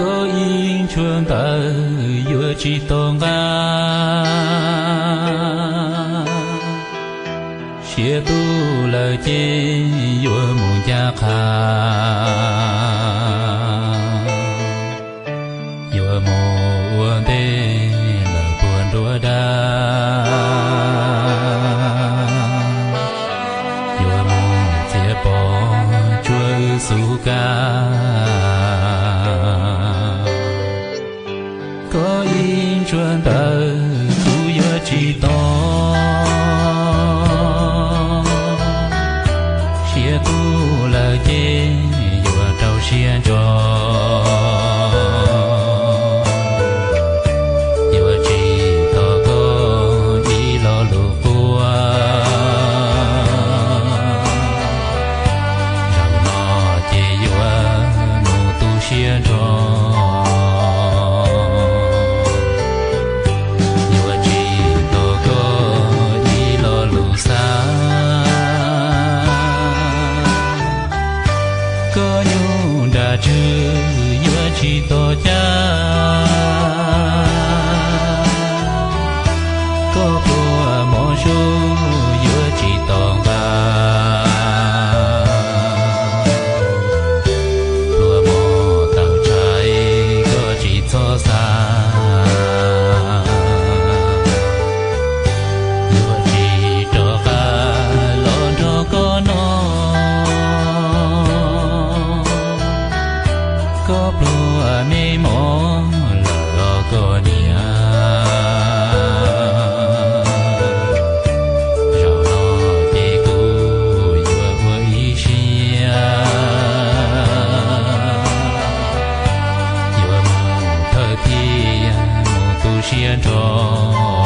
Koj ib ntsuag ntawd yuav tsis tau nqa, siav tu lawm ces yuav mus ncaj qha, yuav mus ua ntej lawm puag nruab dab, yuav mus txiav pov tsuag wb xub kab. Koj ib ntsuag ntawd kuv yuav tsis tos, siav tu lawm ces yuav rau siab ntso, yuav tsis tos koj ib lo lus quaj. Zaum no ces yuav mus tu siab nrho, yuav tsis tos koj ib lo lus xav. Koj nyuj nram tswv yuav tsis tos caij, koj pluas mov sub yuav tsis tos nqa. Pluas mov tawm tshav koj tsis txhob xav, yuav tsis rov qab los nrog koj noj. Koj pluas me mov lawm os koj niam, zaum no ces kuv yuav ua ib siab, yuav mus thawj thiab mus tu siab nrho.